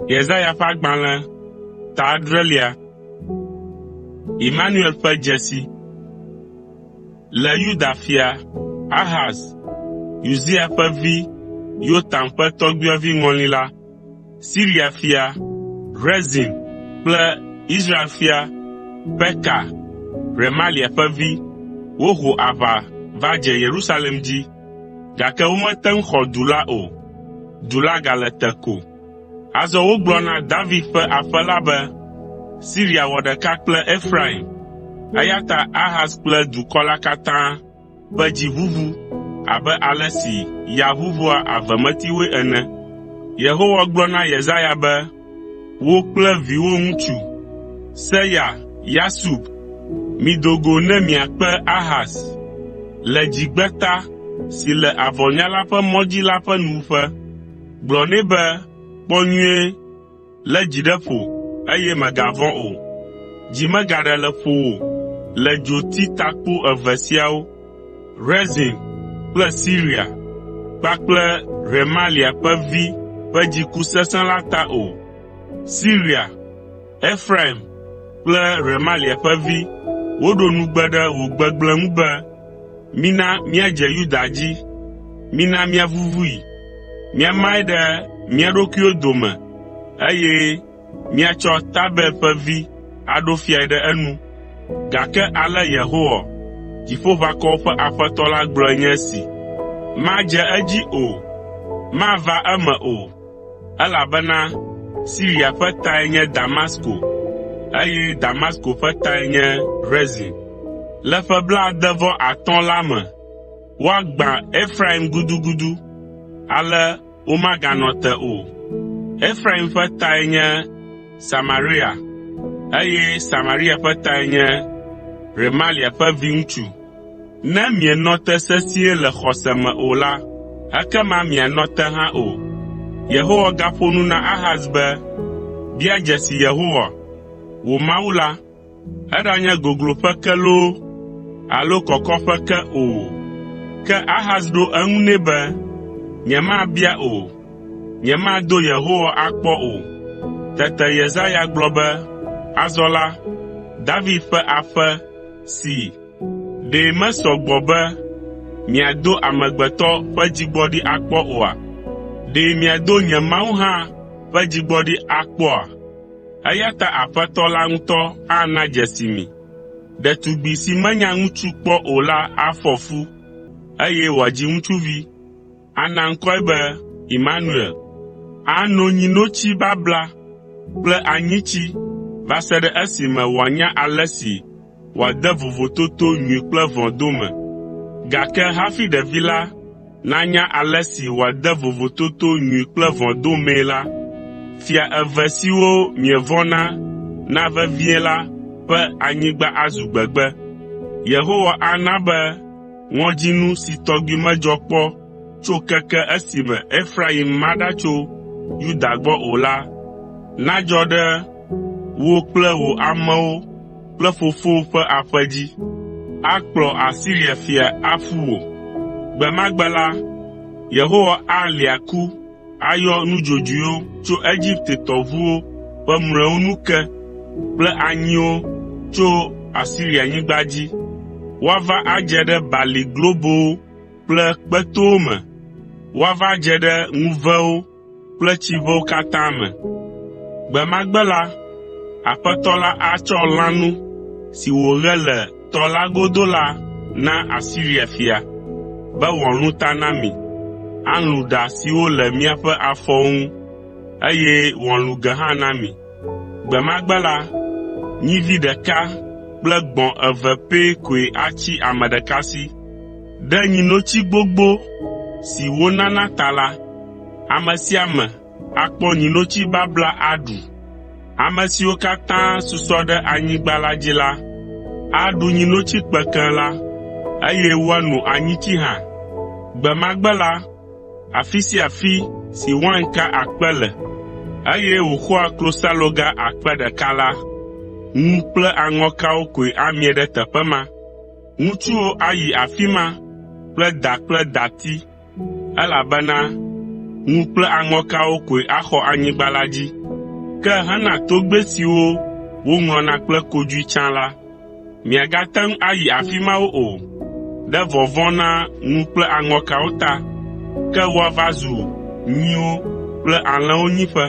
Yesaya ƒe agbalẽ ta adrelia. Imanuel ƒe dzesi. Le Yuda fia Ahaz, Uzia ƒe vi Yotam ƒe tɔgbuiyɔvi ŋɔli la, Siria fia Rezin kple Israel fia Peka, Remalia ƒe vi, woho aʋa va dze Yerusalem dzi, gake womete ŋu xɔ du la o. Du la gale te ko. Azɔ wogblɔ na David ƒe aƒe la be, Siria wɔ ɖeka kple Efraim, eya ta Ahaz kple dukɔ la katã ƒe dzi ʋuʋu abe ale si ya ʋuʋua avemetiwoe ene. Yehowa gblɔ na Yesaya be, “Wò kple viwò ŋutsu, Seya Yasub, mido go ne miakpe Ahaz le dzigbeta si le avɔnyala ƒe mɔ dzi la ƒe nuwuƒe. Gblɔ nɛ be, ‘Kpɔ nyuie, lé dzi ɖe ƒo, eye mègavɔ̃ o. Dzi megaɖe le ƒowò le dzoti takpo eve siawo, Rezin kple Siria kpakple Remalia ƒe vi ƒe dziku sesẽ la ta o. Siria, Efraim kple Remalia ƒe vi woɖo nugbe ɖe wò gbegblẽ ŋu be, ‘Mina míadze Yuda dzi, mina míavuvui, míamae ɖe mía ɖokuiwo dome eye míatsɔ Tabel ƒe vi aɖo fiae ɖe enu.’ Gake ale Yehowa, Dziƒoʋakɔwo ƒe Aƒetɔ la gblɔe nye esi: “Madze edzi o, mava eme o, elabena Siria ƒe tae nye Damasko, eye Damasko ƒe tae nye Rezin. Le ƒe blaade-vɔ-atɔ̃ la me, woagbã Efraim gudugudu, ale womaganɔ te o. Efraim ƒe tae nye Samaria, eye Samaria ƒe tae nye Remalia ƒe viŋutsu. Ne mienɔ te sesĩe le xɔse me o la, ekema mianɔ te hã o.” Yehowa gaƒo nu na Ahaz be, “Bia dzesi Yehowa, wò Mawu la, eɖanye gogloƒe ke loo alo kɔkɔƒe ke o.” Ke Ahaz ɖo eŋu nɛ be, “Nyemabia o, nyemado Yehowa akpɔ o.” Tete Yesaya gblɔ be, “Azɔ la, David ƒe aƒe si Ɖe mesɔ gbɔ be miado amegbetɔ ƒe dzigbɔɖi akpɔ oa? Ɖe miado nye Mawu hã ƒe dzigbɔɖi akpɔa? Eya ta Aƒetɔ la ŋutɔ ana dzesi mi. Ɖetugbi si menya ŋutsu kpɔ o la afɔ fu, eye wòadzi ŋutsuvi. Ana ŋkɔe be Imanuel. Ano nyinotsi babla kple anyitsi va se ɖe esime wòanya ale si wòade vovototo nyui kple vɔ̃ dome. Gake hafi ɖevi la nanya ale si wòade vovototo nyui kple vɔ̃ domee la, fia eve siwo mievɔ̃na na vevie la ƒe anyigba azu gbegbe. Yehowa ana be ŋɔdzinu si tɔgbi medzɔ kpɔ tso keke esime Efraim ma ɖa tso Yuda gbɔ o la nadzɔ ɖe wò kple wò amewo kple fofowò ƒe aƒe dzi. Akplɔ Asiria fia aƒu wò. Gbe ma gbe la, Yehowa alia ku ayɔ nudzodzoewo tso Egipte tɔʋuwo ƒe mlɔewo nu ke kple anyiwo tso Asirianyigba dzi. Woava adze ɖe bali globowo kple kpetowo me. Woava dze ɖe ŋuvewo kple tsiʋewo katã me. Gbe ma gbe la, Aƒetɔ la atsɔ lãnu si wòɣe le tɔ la godo la na Asiria fia, be wòalũ ta na mi, alũ ɖa siwo le miaƒe afɔwo ŋu, eye wòalũ ge hã na mi. Gbe ma gbe la, nyivi ɖeka kple gbɔ̃ eve pɛ koe atsi ame ɖeka si. Ɖe nyinotsi gbogbo si wonana ta la, ame sia ame akpɔ nyinotsi babla aɖu. Ame siwo katã susɔ ɖe anyigba la dzi la aɖu nyinotsi kpekẽ la, eye woano anyitsi hã. Gbe ma gbe la, afi sia afi si wainka akpe le, eye wòxɔa klosaloga akpe ɖeka la, ŋu kple aŋɔkawo koe amie ɖe teƒe ma. Ŋutsuwo ayi afi ma kple da kple dati, elabena ŋu kple aŋɔkawo koe axɔ anyigba la dzi. Ke hena togbɛ siwo woŋlɔna kple kodzoe tsã la, miagate ŋu ayi afi mawo o, ɖe vɔvɔ̃ na ŋu kple aŋɔkawo ta, ke woava zu nyiwo kple alẽwo nyiƒe.